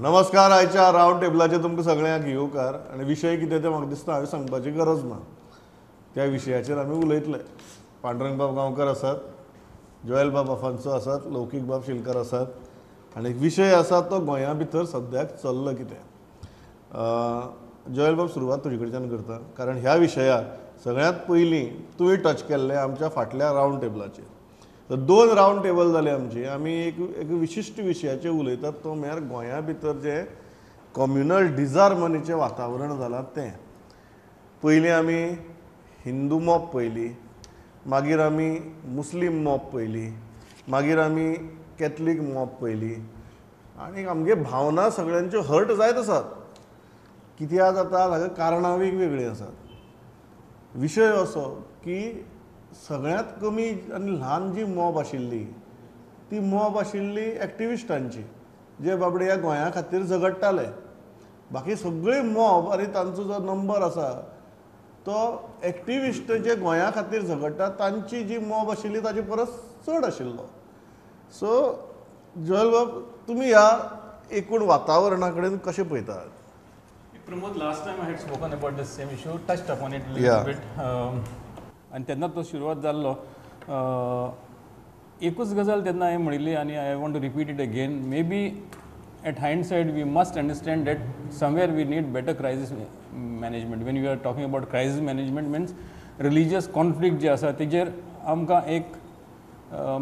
नमस्कार. आयच्या रावंड टेबलाचेर तुमकां सगळ्यांक येवकार. आनी विशय कितें तें म्हाका दिसता हांवें सांगपाची गरज ना, त्या विशयाचेर आमी उलयतले. पांडुरंगबाब गांवकर आसात, जोएलबाब आफान्सो आसात, लौकीकबाब शिलकर आसात. आनी विशय आसा तो गोंया भितर सद्याक चल्ला कितें. जोएलबाब, सुरवात तुजे कडच्यान करता, कारण ह्या विशयाक सगळ्यांत पयलीं तुवें टच केल्लें आमच्या फाटल्या रावंड टेबलाचेर. तर दोन रावंड टेबल जाले आमचे. आमी एक एक विशिश्ट विशयाचेर उलयतात, तो म्हळ्यार गोंया भितर जें कम्युनल डिजार्मनीचें वातावरण जालां तें. पयलीं आमी हिंदू मॉब पळयली, मागीर आमी मुस्लीम मॉब पळयली, मागीर आमी कॅथलीक मॉब पळयली. आनी आमगे भावना सगळ्यांच्यो हर्ट जायत आसात. कित्याक जाता हाका कारणां वेगवेगळीं आसात. विशय असो की सगळ्यांत कमी आनी ल्हान जी मॉब आशिल्ली ती मॉब आशिल्ली एक्टिविस्टांची, जे बाबडे ह्या गोंया खातीर झगडटाले. बाकी सगळी मॉब आनी तांचो जो नंबर आसा तो एक्टिविस्ट जे गोंया खातीर झगडटात तांची जी मॉब आशिल्ली ताचे परस चड आशिल्लो. सो जोएलबाब, तुमी ह्या एकूण वातावरणा कडेन कशें पळयतात? Pramod, last time I had spoken about the same issue, touched upon it little bit. आनी तेन्ना तो सुरवात जाल्लो. एकूच गजाल तेन्ना हांवें म्हणिल्ली आनी I want to repeat it again. Maybe at hindsight we must understand that somewhere we need better crisis management. When we are talking about crisis management means religious conflict जे आसा तेजेर आमकां एक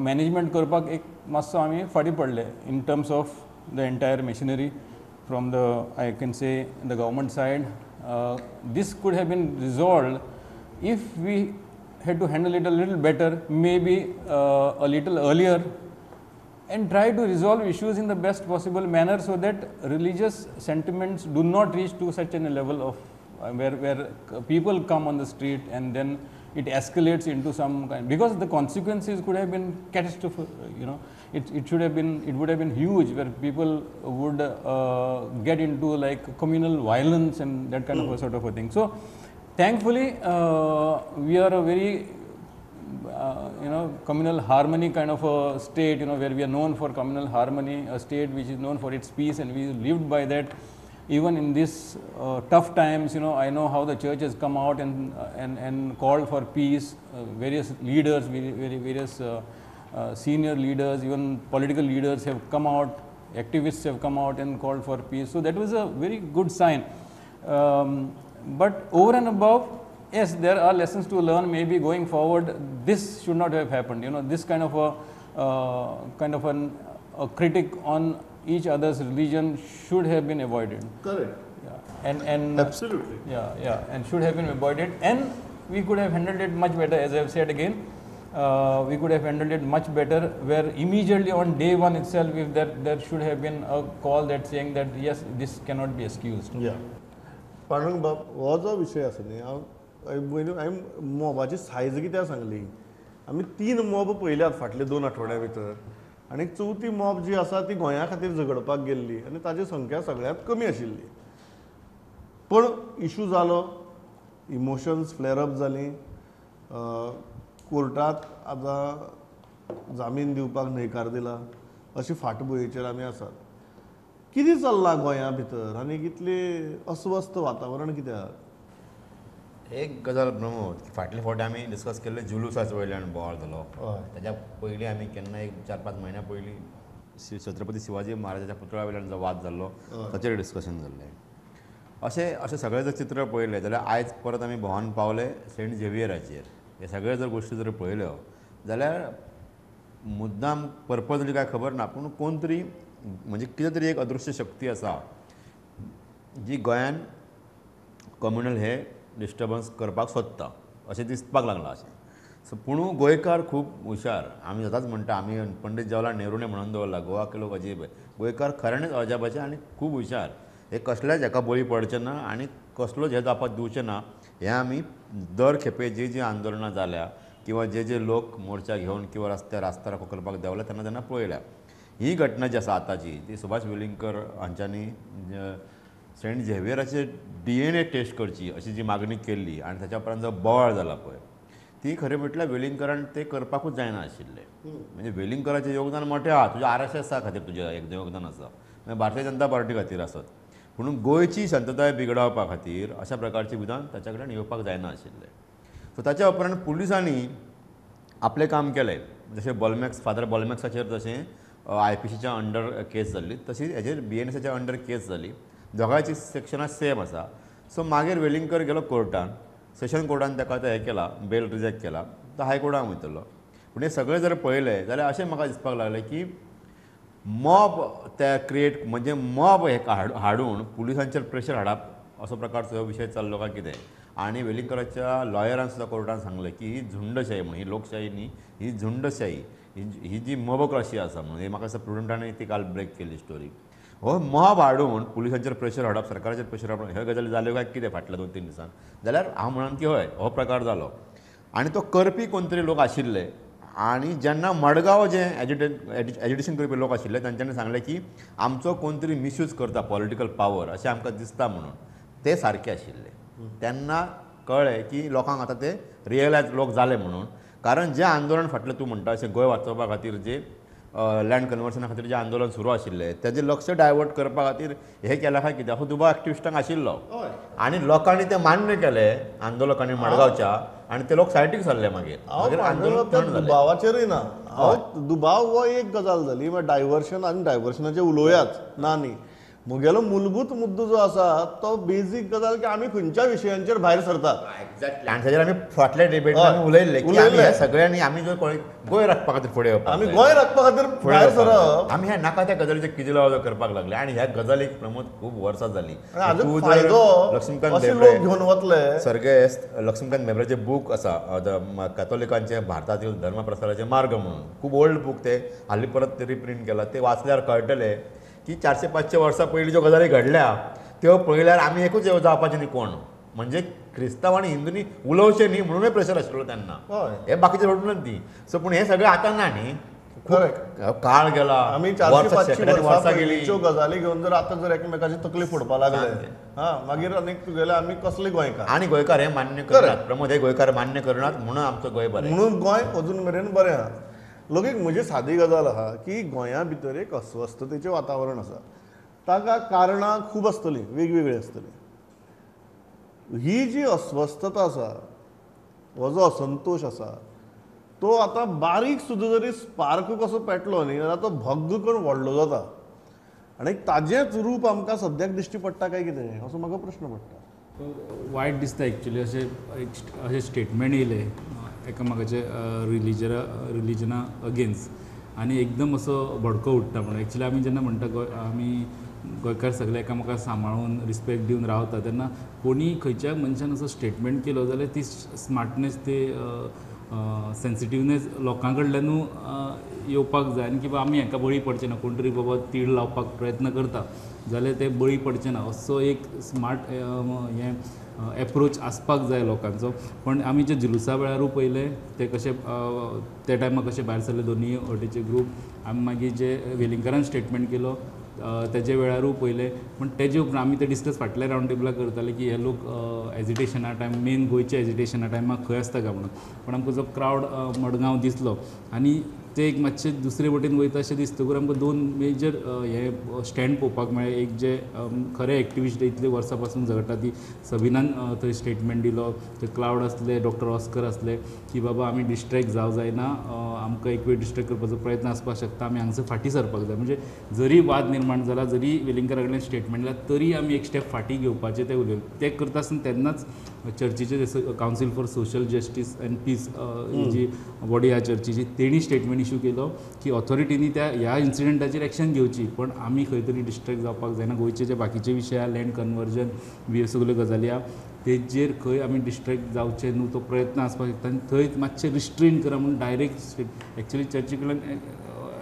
मॅनेजमेंट करपाक एक मातसो आमी फाटीं पडले in terms of the entire machinery from the, I can say, the government side. This could have been resolved if we had to handle it a little better, maybe a little earlier, and try to resolve issues in the best possible manner so that religious sentiments do not reach to such a level of where people come on the street and then it escalates into some kind, because the consequences could have been catastrophic, you know, it should have been, it would have been huge, where people would get into like communal violence and that kind of a sort of a thing. So thankfully we are a very you know, communal harmony kind of a state, you know, where we are known for communal harmony, a state which is known for its peace, and we lived by that. Even in this tough times, you know, I know how the church has come out and called for peace. Various leaders, various senior leaders, even political leaders have come out, activists have come out and called for peace. So that was a very good sign. But over and above, yes, there are lessons to learn. Maybe going forward, this should not have happened. You know, this kind of a critic on each other's religion should have been avoided. Correct. Yeah. And absolutely. Yeah, yeah, and should have been avoided, and we could have handled it much better. As I have said again, we could have handled it much better, where immediately on day one itself, if there should have been a call that saying that yes, this cannot be excused. Yeah. Pandurang बाब, हो जो विशय आसा न्ही, हांव हांवें मॉबाची size कित्याक सांगली, आमी तीन मॉब पळयल्यात फाटले 2 आठवड्या भितर, आनी चवथी मॉब जी आसा ती गोंया खातीर झगडपाक गेल्ली आनी ताची संख्या सगळ्यांत कमी आशिल्ली. पूण इशू जालो, इमोशन्स फ्लॅरअप जालीं, कोर्टांत आतां जामीन दिवपाक न्हयकार दिला, अशी फाटभुंयेचेर आमी आसात. कितें चल्लां गोंया भितर आनी कितलें अस्वस्थ वातावरण कित्याक? एक गजाल प्रमोद, फाटले फावटी आमी डिस्कस केल्ले जुलूसाचे वयल्यान बोवाळ जालो. ताच्या पयलीं आमी केन्ना एक 4-5 म्हयन्या पयलीं श्री छत्रपती शिवाजी महाराजाच्या पुतळ्या वयल्यान जो वाद जाल्लो ताचेर डिस्कशन जाल्लें. अशें अशें सगळें जर चित्र पळयलें जाल्यार आयज परत आमी भोंवन पावले सेंट झेवियराचेर. हे सगळे जर गोश्टी जर पळयल्यो जाल्यार मुद्दाम पर्पजली काय खबर ना, पूण कोण तरी म्हणजे कितें तरी एक अदृश्य शक्ती आसा जी गोंयान कम्युनल हे डिस्टर्बन्स करपाक सोदता अशें दिसपाक लागलां. अशें सो पूण गोंयकार खूब हुशार, आमी सदांच म्हणटा, आमी पंडीत जवाहरलाल नेहरूने म्हणून दवरला गोवा के लोक अजीब है. गोंयकार खऱ्यांनीच अजाबाचे आनी खूब हुशार, हे कसल्याच हेका बळी पडचे ना आनी कसलोच हे जावपाक दिवचे ना. हें आमी दर खेपे जी जी आंदोलनां जाल्या किंवा जे जे लोक मोर्चा घेवन किंवा रस्त्यार रास्ता रोको करपाक देंवले तेन्ना तेन्ना पळयल्या. ही घटना जी आसा आतांची ती सुभाष वेलिंगकर हांच्यांनी सेंट झेवियराचे DNA test करची अशी जी मागणी केल्ली आनी ताच्या उपरांत जो बोवाळ जाला पळय, ती खरें म्हटल्यार वेलिंगकरान ते करपाकूच जायना आशिल्लें. म्हणजे वेलिंगकराचें योगदान मोठें आहा, तुजें RSS खातीर तुजें एक योगदान आसा, भारतीय जनता पार्टी खातीर आसत, पूण गोंयची शांतताय बिगडावपा खातीर अशा प्रकारचें विधान ताच्या कडल्यान येवपाक जायना आशिल्लें. सो ताच्या उपरांत पुलिसांनी आपलें काम केलें. जशें बॉलमॅक्स फादर बॉलमॅक्साचेर जशें आय.पी.सीच्या अंडर केस जाल्ली तशी हेजेर बी.एन.एसाच्या अंडर केस जाली. दोगांयची सेक्शनां सेम आसा. सो मागीर वेलिंगकर गेलो कोर्टान, सेशन कोर्टान ताका आतां हें केला, बेल रिजेक्ट केला, तो हायकोर्टान वयतलो. पूण हें सगळें जर पळयलें जाल्यार अशें म्हाका दिसपाक लागलें की मॉब ते क्रिएट म्हणजे मॉब हे हाडून पुलिसांचेर प्रेशर हाडप असो प्रकारचो हो विशय चल्लो काय कितें. आनी वेलिंगकराच्या लॉयरान सुद्दां कोर्टान सांगलें की ही झुंडशाही म्हणून, ही लोकशाही न्ही, ही झुंडशाही, ही जी मॉबोक्रॉसी आसा म्हणून. हे म्हाका दिसता प्रुडंटान ती काल ब्रेक केल्ली स्टोरी. हो मॉब हाडून पुलिसांचेर प्रेशर हाडप, सरकाराचेर प्रेशर हाडप, ह्यो गजाली जाल्यो काय कितें फाटल्या 2-3 दिसान, जाल्यार हांव म्हणन की हय हो प्रकार जालो. आनी तो करपी कोण तरी लोक आशिल्ले. आनी जेन्ना मडगांव जे एजिटेशन करपी लोक आशिल्ले तांच्यांनी सांगलें की आमचो कोण तरी मिसयूज करता पॉलिटिकल पावर अशें आमकां दिसता म्हणून, ते सारके आशिल्ले. तेन्ना कळ्ळें की लोकांक आतां ते रियलायज लोक जाले म्हणून. कारण जें आंदोलन फाटलें तूं म्हणटा अशें गोंय वाचोवपा खातीर जे लँड कन्वर्सना खातीर जें आंदोलन सुरू आशिल्लें तेजें लक्ष डायवर्ट करपा खातीर हें केलां काय कितें असो दुबाव एक्टिविस्टांक आशिल्लो. आनी लोकांनी तें मान्य केलें आंदोलकांनी मडगांवच्या, आनी ते लोक सायडीक सरले. मागीर आंदोलन दुबावाचेरूय ना, हांव दुबाव हो एक गजाल जाली, मागीर डायवर्शन आनी डायवर्शनाचेर उलोवयाच ना न्ही. म्हगेलो मूलभूत मुद्दो जो आसा तो बेजीक गजाल की आमी खंयच्या विशयांचेर भायर सरतात. एक्झॅक्टली. आनी ताचेर आमी फाटल्या डिबेटीन आमी उलयल्ले की आमी ह्या सगळ्यांनी आमी जर गोंय राखपा खातीर फुडें येवपाक, आमी गोंय राखपा खातीर भायर सरप, आमी ह्या नाका त्या गजालीचेर किजिलाव करपाक लागले. आनी ह्या गजालीक प्रमोद खूब वर्सां जाली. लक्ष्मीकांत भेंब्रे घेवन वतले सर्गेस्त लक्ष्मीकांत भेंब्रेचे बूक आसा कॅथोलिकांचे भारतातील धर्म प्रसाराचे मार्ग म्हणून, खूब ओल्ड बूक, ते हालीं परत रिप्रिंट केला. ते वाचल्यार कळटलें की 400-500 वर्सां पयलीं ज्यो गजाली घडल्या त्यो पळयल्यार आमी एकूच जावपाचें न्ही कोण, म्हणजे क्रिस्तांव आनी हिंदूंनी उलोवचें न्ही म्हणूनय प्रेशर आशिल्लो तेन्ना. हे बाकीचे सोडून ती सो पूण हें सगळें आतां ना न्ही, काळ गेला. आमी 400-500 वर्सां पयलींच्यो गजाली घेवन जर आतां जर एकमेकाची तकली फोडपाक लागले हा मागीर आनीक तुगेले आमी कसले गोंयकार. आनी गोंयकार हें मान्य करनात प्रमोद, हे गोंयकार मान्य करनात म्हणून आमचो गोंय बरें, म्हणून गोंय अजून मेरेन बरें आहा. लोक एक म्हजी सादी गजाल आहा की गोंया भितर एक अस्वस्थतेचें वातावरण आसा, ताका कारणां खूब आसतलीं, वेगवेगळीं आसतलीं. ही जी अस्वस्थता आसा, हो जो असंतोश आसा तो आतां बारीक सुद्दां जरी स्पार्क कसो पेटलो न्ही जाल्यार तो भग्ग करून व्हडलो जाता आनी ताजेंच रूप आमकां सद्याक दिश्टी पडटा काय कितें असो म्हाका प्रश्न पडटा. वायट दिसता एक्चुली अशें अशें स्टेटमेंट येयलें एकामेकाचे रिलिजना अगेन्स्ट, आनी एकदम असो भडको उठ्ठा. म्हणून एक्चुली आमी जेन्ना म्हणटा आमी गोंयकार सगळे एकामेकाक सांबाळून रिस्पेक्ट दिवन रावता तेन्ना कोणी खंयच्याय मनशान असो स्टेटमेंट केलो जाल्यार ती स्मार्टनेस, ती सेन्सिटिवनेस लोकां कडल्यानूय येवपाक जाय. आनी की बाबा आमी हांकां बळी पडचे ना, कोण तरी बाबा तीड लावपाक प्रयत्न करता जाल्यार ते बळी पडचे ना, असो एक स्मार्ट हें एप्रोच आसपाक जाय लोकांचो. पण आमी जे जुलुसा वेळारूय पळयलें ते कशे त्या टायमार कशे भायर सरले दोनूय वटेचे ग्रूप, आमी मागीर जे वेलिंगकारान स्टेटमेंट केलो तेजे वेळारूय पळयलें. पूण तेजे उपरांत आमी ते डिस्कस फाटल्या रावंड टेबलार करताले की हे लोक एजिटेशना टायम मेन गोंयच्या एजिटेशना टायमार खंय आसता काय म्हणून. पूण आमकां जो क्रावड मडगांव दिसलो आनी ते एक मातशे दुसरे वटेन वयता अशें दिसतकूच आमकां दोन मेजर हे स्टँड पळोवपाक मेळ्ळे. एक जे खरे एक्टिविस्ट इतले वर्सां पासून झगडटा ती सबिनान थंय स्टेटमेंट दिलो, ते क्लावड आसले, डॉक्टर ऑस्कर आसले की बाबा आमी डिस्ट्रेक्ट जावं जायना, आमकां एक वेळ डिस्ट्रेक्ट करपाचो प्रयत्न आसपाक शकता, आमी हांगसर फाटीं सरपाक जाय. म्हणजे जरी वाद निर्माण जाला, जरी वेलिंगकारा कडल्यान स्टेटमेंट दिला तरी आमी एक स्टेप फाटीं घेवपाचें ते उलयले. ते करता आसतना तेन्नाच चर्चीचे council for social justice and peace G body आहा चर्चीची तेणी स्टेटमेंट इशू केलो की ऑथॉरिटीनी त्या ह्या इन्सिडंटाचेर एक्शन घेवची, पण आमी खंय तरी डिस्ट्रेक्ट जावपाक जायना. गोंयचे जे बाकीचे विशय आहा, लँड कन्वर्जन बी सगल्यो गजाली आहा तेजेर खंय आमी डिस्ट्रेक्ट जावचे न्हू तो प्रयत्न आसपाक शकता. आनी थंय मातशें रिस्ट्रेन करा म्हणून डायरेक्ट एक्चुली चर्ची कडल्यान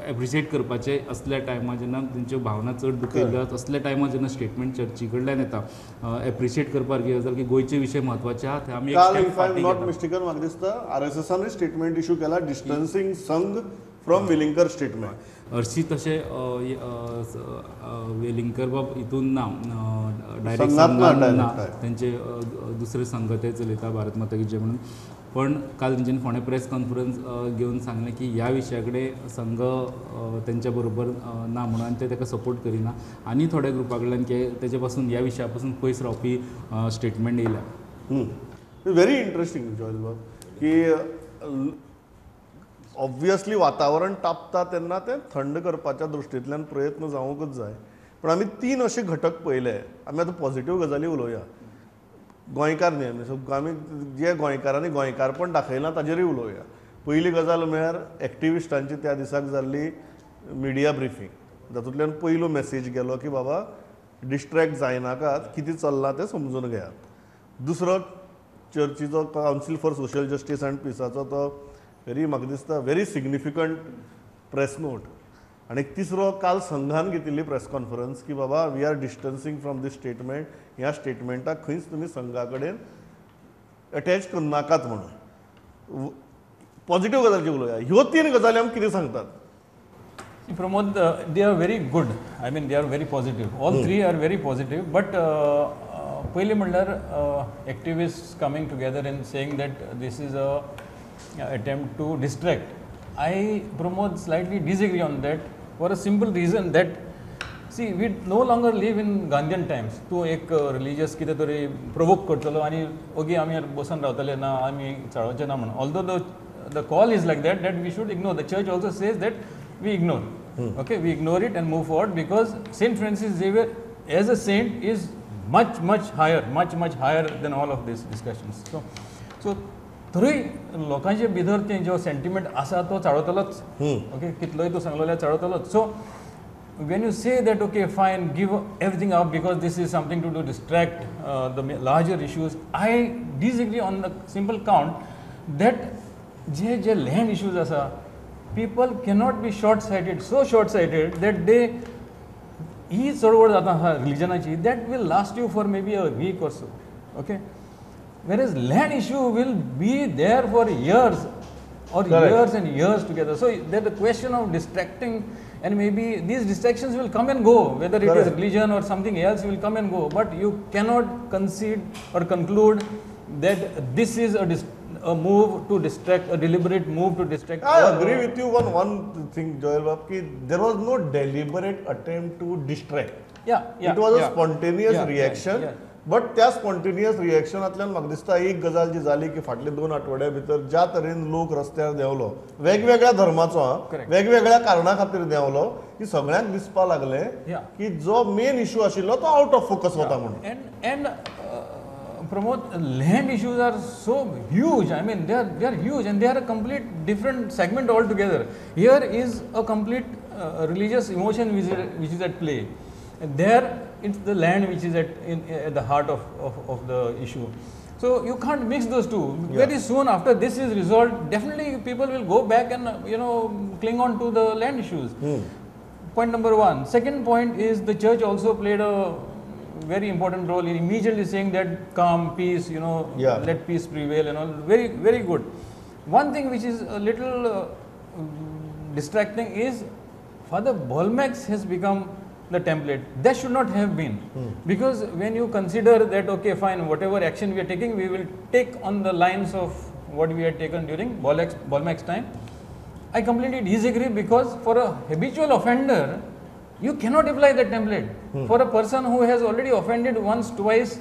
एप्रिशिएट करपाचें असल्या टायमार जेन्ना तेंच्यो भावना चड दुखयल्ल्यो असल्या टायमार जेन्ना स्टेटमेंट चर्ची कडल्यान येता एप्रिशिएट करपाक गजाल की गोंयचे विशय म्हत्वाचे आहा थंय आमी काल if I am not mistaken म्हाका दिसता आर.एस.एसान स्टेटमेंट इशू केला डिस्टन्सिंग संघ फ्रॉम वेलिंगकर स्टेटमेंट. हरशी तशें वेलिंगकर बाब हितून ना, डायरेक्ट संघात ना, तेंचे दुसरे संघ ते चलयता भारत माता की जय म्हणून. पण काल तेंच्यांनी फोंडें प्रेस कॉन्फरन्स घेवन सांगलें की ह्या विशया कडेन संघ तेंच्या बरोबर ना म्हणून आनी ते ताका सपोर्ट करिना आनी थोड्या ग्रुपा कडल्यान तेजे पासून ह्या विशया पासून पयस रावपी स्टेटमेंट येयल्या. व्हेरी इंट्रस्टींग जॉयल बाब की ऑब्वियसली वातावरण तापता तेन्ना तें थंड करपाच्या दृश्टींतल्यान प्रयत्न जावंकच जाय. पण आमी तीन अशे घटक पळयले. आमी आतां पॉझिटीव गजाली उलोवया. गोंयकार न्ही आमी, सो आमी जे गोंयकारांनी गोंयकारपण दाखयलां ताजेरूय उलोवया. पयली गजाल म्हळ्यार एक्टिविस्टांची त्या दिसाक जाल्ली मिडिया ब्रिफींग, तातूंतल्यान पयलो मॅसेज गेलो की बाबा डिस्ट्रॅक्ट जायनाकात, कितें चल्लां तें समजून घेयात. दुसरो चर्चीचो council for social justice and पिसाचो तो व्हेरी म्हाका दिसता व्हेरी सिग्निफिकंट प्रेस नोट. आनी तिसरो काल संघान घेतिल्ली प्रेस कॉन्फरन्स की बाबा we are distancing from this statement, ह्या स्टेटमेंटाक खंयच तुमी संघा कडेन अटॅच करनाकात म्हणून. पॉझिटीव गजाली उलोवया. ह्यो तीन गजाली आमकां कितें सांगतात? Pramod, they are very good. I mean they are very positive. All three are very positive. But पयलीं म्हणल्यार activist coming together and saying that this is a attempt to distract. I, Pramod, slightly disagree on that for a simple reason that, see, we no longer live in Gandhian times. तूं एक religious कितें तरी provoke करतलो आनी ओगी आमी बसून रावतले ना आमी चाळोवचे ना म्हणून. Although the call is like that, that we should ignore. The church also says that we ignore. Okay, we ignore it and move forward because Saint Francis Xavier as a saint is much, much higher, much, much higher than all of these discussions. So तरी लोकांचे भितर ते जो sentiment आसा तो चाळवतलोच. Okay, कितलोय तूं सांगलो जाल्यार चाळवतलोच. So when you say that okay fine give everything up because this is something to do distract the larger issues, I disagree on the simple count that J J land issues आसा people cannot be short sighted, so short sighted that they ही चळवळ जाता आसा रिलिजनाची that will last you for maybe a week or so. Okay, whereas land issue will be there for years or Correct. Years and years together. So that the question of distracting, and maybe these distractions will come and go, whether it Correct. Is religion or something else will come and go, but you cannot concede or conclude that this is a move to distract, a deliberate move to distract. I agree with you on one thing, Joel Bab, ki there was no deliberate attempt to distract. Yeah, yeah, It was a yeah. spontaneous Yeah, reaction. Yeah, yeah. But त्या spontaneous रिएक्शनांतल्यान म्हाका दिसता एक गजाल जी जाली की फाटले 2 आठवड्या भितर ज्या तरेन लोक रस्त्यार देंवलो, वेगवेगळ्या धर्माचो, वेगवेगळ्या कारणा खातीर देंवलो, की सगळ्यांक दिसपा लागलें की जो मेन इशू आशिल्लो तो आउट ऑफ फोकस वता म्हणून. And Pramod, land issues are so huge. I mean they are huge and they are a complete different segment altogether. Here is a complete religious emotion which is at play. There it's the land which is at the heart of the issue. So you can't mix those two. Yeah. Very soon after this is resolved, definitely people will go back and cling on to the land issues. Point number one. Second point is the church also played a very important role in immediately saying that calm, peace, let peace prevail and all. Very, very good. One thing which is a little distracting is Father Bolmax has become the template. That should not have been. Because when you consider that okay fine, whatever action we are taking, we will take on the lines of what we had taken during Bolmax time. I completely disagree, because for a habitual offender, you cannot apply that template. For a person who has already offended once, twice,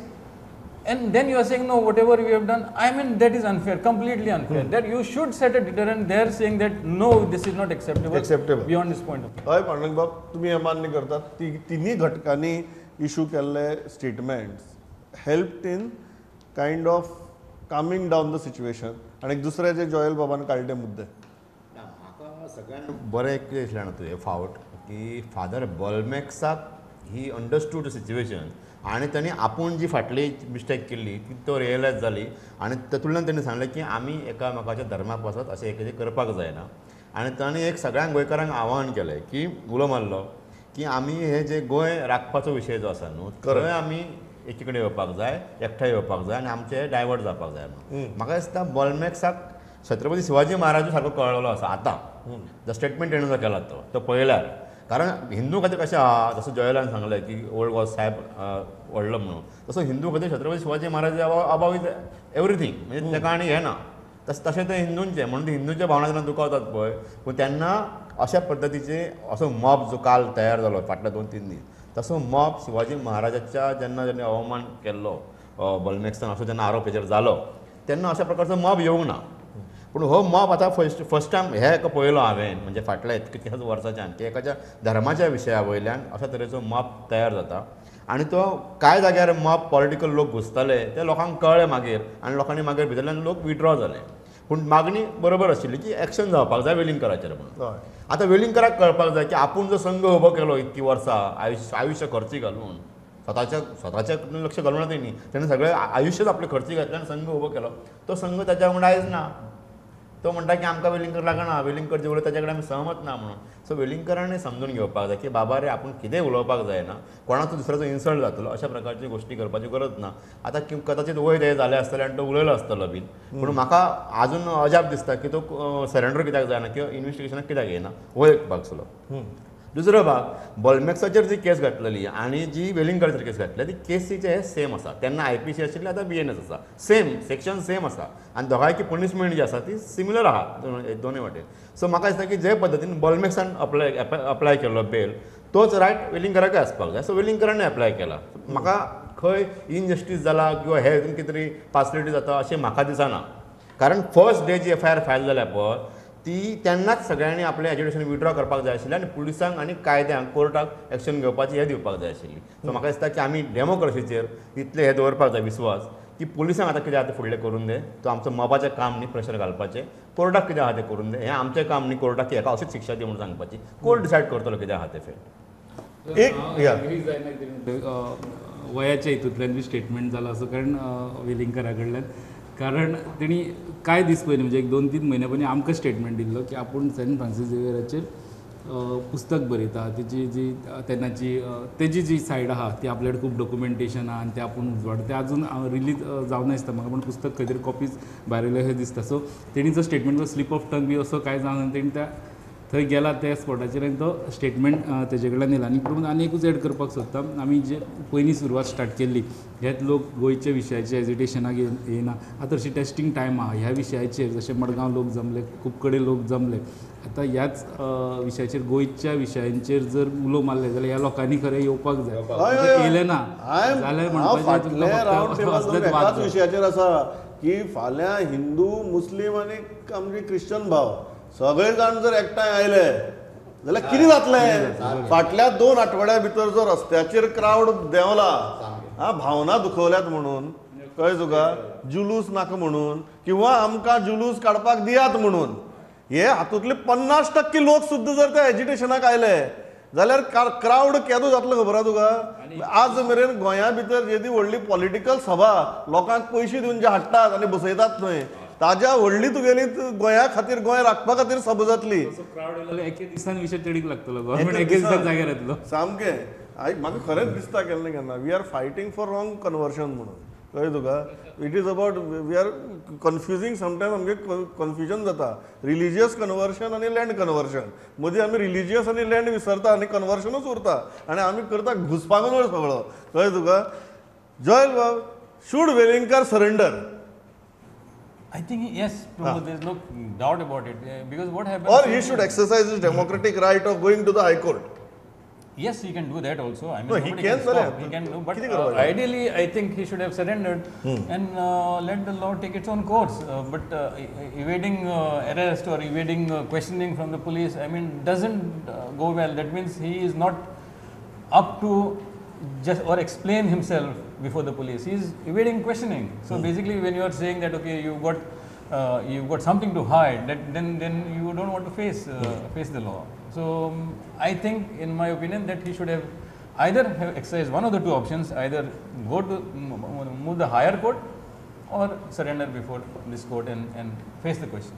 and then you are saying no, whatever we have done, I mean that is unfair, completely unfair. That you should set a deterrent there, saying that no, this is not acceptable. Beyond this point of view. हय पांडुरंग बाब, तुमी हें मान्य करतात तिन्ही घटकांनी issue केल्ले statements helped in kind of calming down the situation. आनी दुसरे जे जॉयल बाबान काडले मुद्दे, म्हाका सगळ्यांत बरें कितें दिसलें ना तुवें फावट की फादर बोलमॅक्साक ही अंडरस्टूड सिच्युएशन आनी तांणी आपूण जी फाटली मिस्टेक केल्ली ती तो रियलायज जाली आनी तातूंतल्यान तांणी सांगलें की आमी एकामेकाच्या धर्मा पासत अशें कितें करपाक जायना. आनी तांणी एक सगळ्यांक गोंयकारांक आव्हान केलें की उलो मारलो की आमी हे जे गोंय राखपाचो विशय जो आसा न्हू थंय आमी एकी कडेन येवपाक जाय, एकठांय येवपाक जाय आनी आमचें डायवर्ट जावपाक जाय म्हणून. म्हाका दिसता बोलमॅक्साक छत्रपती शिवाजी महाराजू सारको कळ्ळो आसा आतां the statement तेणें जो केला तो पळयल्यार, कारण हिंदू खातीर कशें आहा जसो जॉयलान सांगलें की ओल्ड गोवा साहेब व्हडलो म्हणून, तसो हिंदू खातीर Chhatrapati Shivaji Maharaj above is everything, म्हणजे ताका आनी हें ना. तशें तें हिंदूंचें म्हणून हिंदूंच्या भावना जेन्ना दुखावतात पळय पूण तेन्ना अशा पद्दतीचे असो मॉब जो काल तयार जालो फाटल्या 2-3 दीस तसो मॉब शिवाजी महाराजाच्या जेन्ना जेन्ना अवमान केल्लो बॉलमॅक्सान असो जेन्ना आरोप हेजेर जालो तेन्ना अशा प्रकारचो मॉब येवंक ना. पूण हो मॉब आतां फर्स्ट टायम हे एका पळयलो हांवें म्हणजे फाटल्या कितल्याशाच वर्साच्यान की एकाच्या धर्माच्या विशया वयल्यान अशा तरेचो मॉब तयार जाता आनी तो कांय जाग्यार मॉब पॉलिटिकल लोक घुसताले ते लोकांक कळ्ळें मागीर आनी लोकांनी मागीर भितरल्यान लोक विड्रॉ जाले. पूण मागणी बरोबर आशिल्ली की एक्शन जावपाक जाय वेलिंगकराचेर म्हणून. आतां वेलिंगकराक कळपाक जाय की आपूण जो संघ उबो केलो इतकी वर्सां आयुश्य खर्ची घालून स्वताच्या लक्ष घालूं ना तेणी तेणें सगळें आयुश्यच आपलें खर्ची घातलें आनी संघ उबो केलो तो संघ ताच्या वांगडा आयज ना. तो म्हणटा की आमकां वेलिंगकर लागना, वेलिंगकर जे उलयता ताच्या कडेन आमी सहमत ना म्हणून. सो वेलिंगकरांनी समजून घेवपाक जाय की बाबा रे आपूण कितेंय उलोवपाक जायना, कोणाचो दुसऱ्याचो इन्सल्ट जातलो अशा प्रकारची गोश्टी करपाची गरज ना. आतां कदाचित वय ते जालें आसतलें आनी तो उलयलो आसतलो बीन, पूण म्हाका आजून अजाप दिसता की तो सरेंडर कित्याक जायना किंवा इन्वेस्टिगेशनाक कित्याक येना हो एक भाग आसलो. दुसरो भाग बॉलमॅक्साचेर जी केस घातलेली आनी जी वेलिंगकराचेर केस घातली ती केसीचे हे सेम आसा. तेन्ना IPC आशिल्ली आतां BNS आसा, सेम सेक्शन सेम आसा आनी दोगांयची पनिशमेंट जी आसा ती सिमिलर आहा दोनूय वाटेन. सो म्हाका दिसता की जे पद्दतीन बॉलमॅक्सान अप्लाय केल्लो बेल तोच रायट वेलिंगकराकय आसपाक जाय. सो वेलिंगकरान अप्लाय केला. म्हाका खंय इनजस्टीस जाला किंवा हे हितून कितें तरी पार्सलिटी जाता अशें म्हाका दिसना, कारण फर्स्ट डे जी FIR file जाल्या पळय ती तेन्नाच सगळ्यांनी आपलें एज्युकेशन विड्रॉ करपाक जाय आशिल्लें आनी पुलिसांक आनी कायद्यांक कोर्टाक एक्शन घेवपाची हें दिवपाक जाय आशिल्ली. सो म्हाका दिसता की आमी डेमोक्रसीचेर इतलें हें दवरपाक जाय विस्वास की पुलिसांक आतां कितें आहा तें फुडलें करून दे, तो आमचो मॉबाचें काम न्ही प्रेशर घालपाचें, कोर्टाक कितें आहा तें करून दे, हें आमचें काम न्ही कोर्टाक हेका अशीच शिक्षा दी म्हणून सांगपाची, कोर्ट डिसायड करतलो कितें आहा तें फेट. एक वयाच्या हितूंतल्यान बी स्टेटमेंट जालां असो कारण वेलिंगकरा कडल्यान, कारण तेणी कांय दीस पयलीं म्हणजे एक 2-3 म्हयन्या पयलीं आमकां स्टेटमेंट दिल्लो की आपूण सेंट फ्रांसीस झेवियराचेर पुस्तक बरयता, तेजी जी तेन्नाची तेजी जी सायड आहा ती आपल्या कडेन खूब डॉक्युमेंटेशन आहा आनी तें आपूण उजवाड तें आजून रिलीज जावना दिसता म्हाका, पूण पुस्तक खंय तरी कॉपीज भायर येयलें अशें दिसता. सो तेणी जो स्टेटमेंट स्लीप ऑफ टंग बी असो कांय जावना तेणी त्या थंय गेला त्या स्पॉटाचेर आनी तो स्टेटमेंट तेजे कडल्यान येयला. आनी पूण आनी एकूच एड करपाक सोदता, आमी जे पयलीं सुरवात स्टार्ट केल्ली हेच लोक गोंयच्या विशयाचे एजिटेशनाक येयना, आतां हरशीं टेस्टींग टायम आहा ह्या विशयाचेर, जशें मडगांव लोक जमले, खूब कडेन लोक जमले, आतां ह्याच विशयाचेर गोंयच्या विशयांचेर जर उलो मारले जाल्यार ह्या लोकांनी खरें येवपाक जाय, येयलें ना जाल्यार म्हणपाचें विशयाचेर आसा की फाल्यां हिंदू मुस्लीम आनी आमचे क्रिश्चन भाव सगळे जाण जर एकठांय आयले जाल्यार कितें जातलें? फाटल्या 2 आठवड्या भितर जो रस्त्याचेर क्रावड देंवला, हा भावना दुखवल्यात म्हणून, कळ्ळें तुका, जुलूस नाका म्हणून किंवा आमकां जुलूस काडपाक दियात म्हणून, हे हातूंतले 50% लोक सुद्दां जर त्या एजिटेशनाक आयले जाल्यार क्रावड केदो जातलो खबर आहा तुका? आज मेरेन गोंया भितर जेदी व्हडली पॉलिटिकल सभा लोकांक पयशे दिवन जे हाडटात आनी बसयतात न्हय, ताज्या व्हडली तुगेली गोंया खातीर गोंय राखपा खातीर सभा जातली. एके दिसान विशय तडीक लागतलो, गव्हर्मेंट एके दिसान जाग्यार येतलो सामकें. म्हाका खरेंच दिसता केन्ना केन्ना we are fighting for wrong conversion म्हणून, कळ्ळें तुका? It is about we are confusing sometimes, आमगे कन्फ्युजन जाता रिलिजियस कन्वर्शन आनी लँड कन्वर्शन मदीं, आमी रिलिजियस आनी लँड विसरता आनी कन्वर्शनूच उरता आनी आमी करता घुसपागोंदळ सगळो, कळ्ळें तुका? जॉयल बाब, should Velingkar surrender? I think yes, Pramod, there is no doubt about it, because what happens... Or he should exercise his democratic right of going to the High Court. Yes, he can do that also. I mean, no, he can, stop. He can do, but ideally, I think he should have surrendered and let the law take its own course. But evading arrest or evading questioning from the police, I mean, doesn't go well. That means he is not up to just or explain himself before the police. He is evading questioning. So basically, when you are saying that okay, you've got something to hide, that then you don't want to face face the law. So I think, in my opinion, that he should have either have exercised one of the two options: either go to move the higher court or surrender before this court and face the question.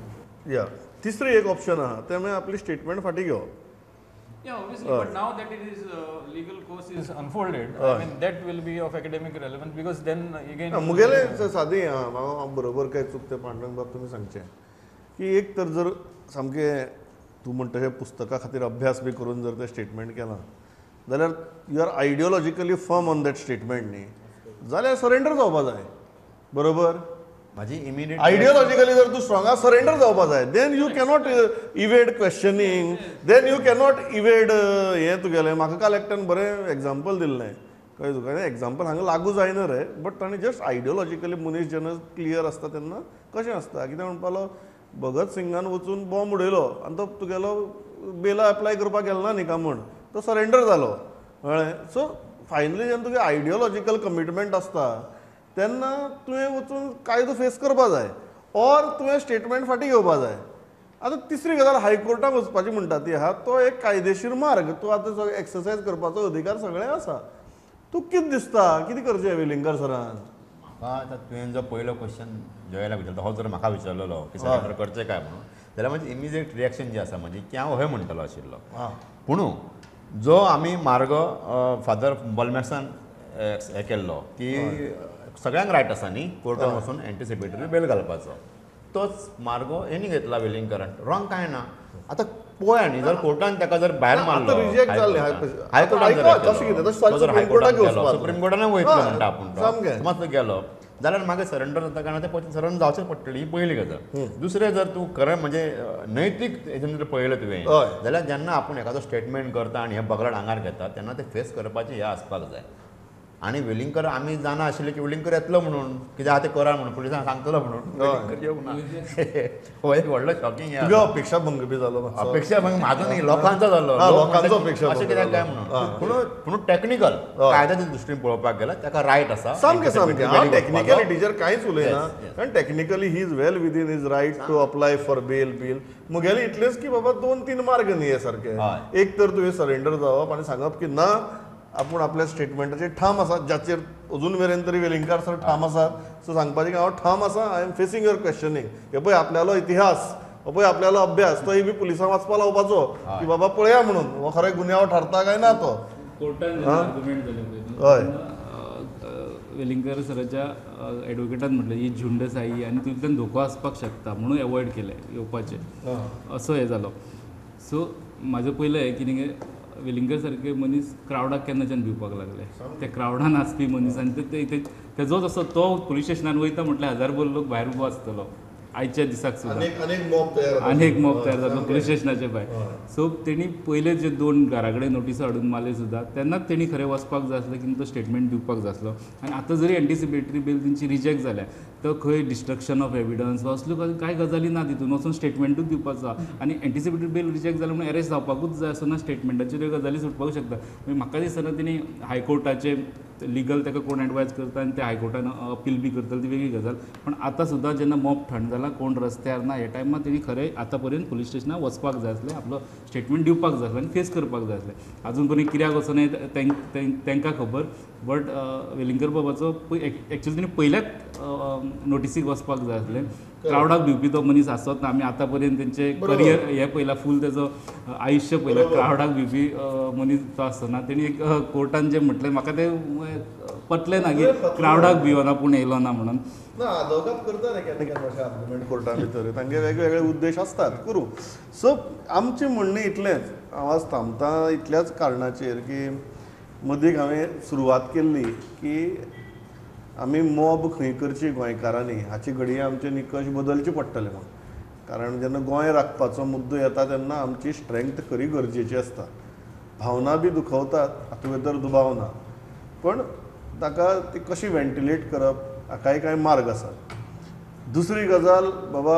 Yeah, तिसरी एक option आहा ते म्हळ्यार आपली statement फाटी घेवप. Yeah, obviously, but now that it is legal course is unfolded, I mean that will be of academic relevance, because then again. मुगेले सादी हांव बरोबर काय चूक तें पांडुरंग बाब तुमी सांगचें की एक तर जर सामकें तूं म्हणटा हे पुस्तका खातीर अभ्यास बी करून जर तें स्टेटमेंट केलां जाल्यार you are ideologically firm on that statement न्ही, जाल्यार सरेंडर जावपा जाय, बरोबर? म्हाजी इमिडिएट आयडियोलॉजिकली जर तूं स्ट्रॉंग आहा सरेंडर जावपा जाय, then you cannot evade questioning, then you cannot evade हें तुगेलें. म्हाका काल एकट्यान बरें एग्जाम्पल दिल्लें, कळ्ळें तुका, एग्जाम्पल हांगा लागू जायना रे, बट ताणें जस्ट आयडियोलॉजिकली मनीस जेन्ना क्लियर आसता तेन्ना कशें आसता कितें म्हणपालो, भगत सिंगान वचून बॉम्ब उडयलो आनी तो तुगेलो बेला एप्लाय करपाक गेलो ना न्ही काय म्हण तो सरेंडर जालो, कळ्ळें. सो फायनली जेन्ना तुगे आयडियोलॉजिकल कमिटमेंट आसता तेन्ना तुवें वचून कायदो फेस करपा जाय ऑर तुवें स्टेटमेंट फाटीं घेवपा जाय. आतां तिसरी गजाल हायकोर्टाक वचपाची म्हणटा ती आहा, तो एक कायदेशीर मार्ग, तूं आतां सगळें एक्सरसायज करपाचो अधिकार सगळें आसा. तूं कितें दिसता कितें करचें वेलिंगकर सरान? म्हाका आतां तुवें जो पयलो क्वेश्चन जॉयलाक विचारलो हो जर म्हाका विचारलेलो की सरेंडर करचें काय म्हणून, जाल्यार म्हजी इमिजिएट रिएक्शन जी आसा म्हजी की हांव हय म्हणटलो आशिल्लो. पूण जो आमी मार्ग फादर बॉलमॅक्सान हें केल्लो की सगळ्यांक रायट आसा न्ही कोर्टान वचून एन्टिसिपेटरी बेल घालपाचो, तोच मार्ग हेणी घेतला वेलिंगकरान, रॉंग कांय ना. आतां पळया न्ही, जर कोर्टान ताका जर भायर मारलो, सुप्रीम कोर्टान वयतलो म्हणटा आपूण, समज गेलो जाल्यार मागीर सरेंडर जाता काय ना तें सरेंडर जावचें पडटलें, ही पयली गजाल. दुसरें जर तूं खरें म्हणजे नैतीक हेतून जर पळयलें तुवें जाल्यार जेन्ना आपूण एखादो स्टेटमेंट करता आनी हें बगलाट आंगार घेता तेन्ना तें फेस करपाचें हें आसपाक जाय. आनी वेलिंगकर आमी जाणा आशिल्ले की वेलिंगकर येतलो म्हणून, कित्याक आतां करा म्हणून पुलिसांक सांगतलो म्हणून, वेलिंगकर येवंक ना. हो एक व्हडलो शॉकिंग अपेक्षा भंग बी जालो, अपेक्षा भंग म्हाजो न्ही लोकांचो जालो, लोकांचो अपेक्षा अशें कित्याक काय म्हणून. पूण पूण टॅक्निकल कायद्याच्या दृश्टीन पळोवपाक गेल्यार ताका रायट आसा, सामकें सामकें. हांव टॅक्निकलिटीचेर कांयच उलयना, कारण technically he is well within his right to apply for bail. Bill मुगेलें इतलेंच की बाबा दोन तीन मार्ग न्ही हे सारके, एक तर तुवें सरेंडर जावप आनी सांगप की ना आपूण आपल्या स्टेटमेंटाचेर ठाम आसा, जाचेर अजून मेरेन तरी वेलिंगकार सर ठाम आसा, सो सांगपाचें की हांव ठाम आसा, I am facing your questioning. हे पळय आपल्यालो इतिहास, हो पळय आपल्यालो अभ्यास, तोय बी पुलिसांक वाचपा लावपाचो की बाबा पळया म्हणून हो खरें गुन्यांव थारता काय ना तो. कोर्टान आर्ग्युमेंट जाले पळय वेलिंगकर सराच्या एडवोकेटान म्हटलें ही झुंडस आई आनी तितूंतल्यान धोको आसपाक शकता म्हणून एवॉयड केलें येवपाचें, असो हें जालो. सो म्हाजें पयलें हें कितें वेलिंगकर सारके मनीस क्रावडाक केन्नाच्यान भिवपाक लागले, ते क्रावडान आसपी मनीस आनी ते तेजोच असो तो पुलीस स्टेशनान वयता म्हटल्यार हजारभर लोक भायर उबो आसतलो आयच्या दिसाक सुद्दां, आनी एक मॉब तयार जातलो पुलीस स्टेशनाचे भायर. सो तेणी पयले जे दोन घरा कडेन नोटिसो हाडून मारले सुद्दां तेन्नाच तेणी खरें वचपाक जाय आसलें की तो स्टेटमेंट दिवपाक जाय आसलो. आनी आतां जरी एन्टिसिपेटरी बेल तेंची रिजेक्ट जाल्या तर खंय डिस्ट्रक्शन ऑफ एविडन्स वा असल्यो कांय गजाली ना, तितून वचून स्टेटमेंटूच दिवपाचो आसा. आनी एन्टिसिपेटरी बेल रिजेक्ट जाल्या म्हणून एरेस्ट जावपाकूच जाय असो ना, स्टेटमेंटाचेर ह्यो गजाली सुटपाक शकता. मागीर म्हाका दिसना तेणी हायकोर्टाचे लिगल ताका कोण एडवायज करता आनी ते हायकोर्टान अपील बी करतले ती वेगळी गजाल. पण आतां सुद्दां जेन्ना मॉब थंड जाला, कोण रस्त्यार ना, ह्या टायमार तेणी खरें आतां पर्यंत पुलीस स्टेशनार वचपाक जाय आसलें, आपलो स्टेटमेंट दिवपाक जाय आसलें आनी फेस करपाक जाय आसलें. आजून पर्यंत कित्याक वचना तांकां खबर, बट वेलिंगकर बाबाचो एक्चुअली तेणी पयल्याच नोटिसीक वचपाक जाय आसलें. क्रावडाक भिवपी तो मनीस आसत ना, आमी आतां पर्यंत तेंचे करियर हें पळयलां, फूल तेजो आयुश्य पळयलां, क्रावडाक भिवपी मनीस तो आसना. तेणी एक कोर्टान जें म्हटलें म्हाका तें पटलें ना की क्रावडाक भिवना पूण येयलो ना म्हणून. ना आदवोगाद करता रे केन्ना केन्ना अशें आर्ग्युमेंट कोर्टा भितर, तांगे वेगवेगळे उद्देश आसतात करूं. सो आमचें म्हणणें इतलेंच, हांव आज थांबता इतल्याच कारणाचेर की मदीं हांवें सुरवात केल्ली की आमी मॉब खंय करची गोंयकारांनी हाची घडये आमचे निकश बदलचे पडटले म्हूण. कारण जेन्ना गोंय राखपाचो मुद्दो येता तेन्ना आमची स्ट्रेंथ खरी गरजेची आसता. भावना बी दुखवतात हातूंत भितर दुबाव ना, पण ताका ती कशी वेंटिलेट करप हाकाय कांय मार्ग आसात. दुसरी गजाल बाबा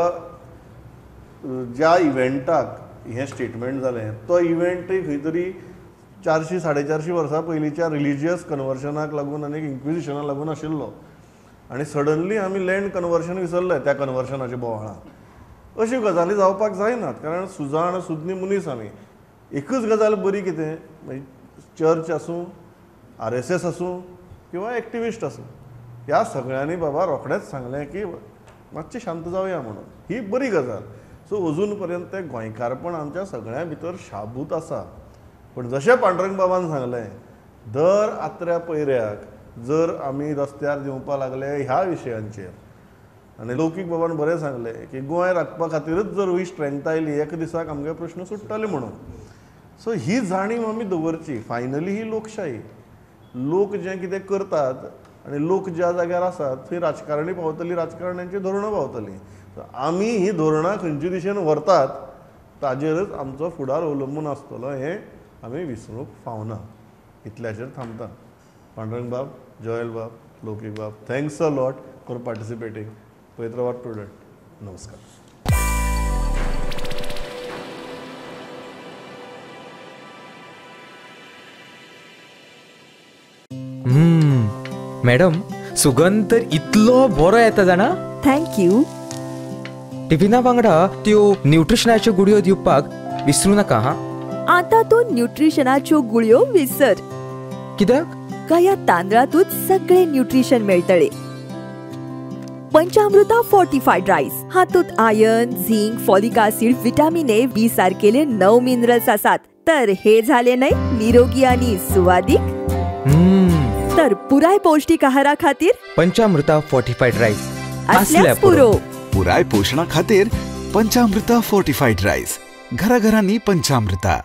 ज्या इव्हेंटाक हें स्टेटमेंट जालें तो इव्हेंटय खंय तरी 400 450 वर्सां पयलींच्या रिलिजियस कन्वर्शनाक लागून आनी इन्क्विजिशनाक लागून आशिल्लो, आनी सडनली आमी लँड कन्वर्शन विसरले त्या कन्वर्शनाच्या बोवाळान. अश्यो गजाली जावपाक जायनात, कारण सुजाण सुज्ञ मनीस आमी. एकच गजाल बरी कितें, मागीर चर्च आसूं, RSS आसूं किंवा एक्टिविस्ट आसूं, ह्या सगळ्यांनी बाबा रोखडेंच सांगलें की मातशें शांत जावया म्हणून, ही बरी गजाल. सो अजून पर्यंत तें गोंयकारपण आमच्या सगळ्यां भितर शाबूत आसा. पूण जशें पांडुरंग बाबान सांगलें, दर आत्र्या पयऱ्याक जर आमी रस्त्यार देंवपाक लागले ह्या विशयांचेर, आनी लौकीक बाबान बरें सांगलें की गोंय राखपा खातीरच जर ही स्ट्रेंथ आयली एका दिसाक आमगे प्रश्न सुट्टले म्हणून. सो ही जाणीव आमी दवरची. फायनली ही लोकशाही, लोक जें कितें करतात आनी लोक ज्या जाग्यार आसात थंय राजकारणी पावतली, राजकारण्यांची धोरणां पावतलीं. आमी ही धोरणां खंयचे दिशेन व्हरतात ताजेरच आमचो फुडार अवलंबून आसतलो हें आमी विसरूंक फावना. इतल्याचेर थांबता. पांडुरंग बाब, जोएल बाब, लौकीक बाब, thanks a lot for participating. पळयत रावात प्रुडंट. नमस्कार. मॅडम, सुगंध तर इतलो बरो येता जाणा. Thank you. टिफिना वांगडा त्यो न्यूट्रिशनाच्यो गुळयो दिवपाक विसरू नाका. हा, आता तूं न्यूट्रिशनाच्यो गुळयो विसर. कित्याक? कया तांदळातूच सगळे न्यूट्रिशन मेळटले. पंचामृता फोर्टिफायड रायस हातूंत iron, zinc, folic acid, vitamin A, B सारकेले 9 minerals आसात. तर हे झाले न्हय निरोगी आनी सुवादीक. तर पुराय पौष्टिक आहारा खातीर पंचामृता फोर्टिफायड रायस असल्याच पुरो. पुराय पोषणा खातीर पंचामृता फोर्टिफायड रायस. घराघरांनी पंचामृता.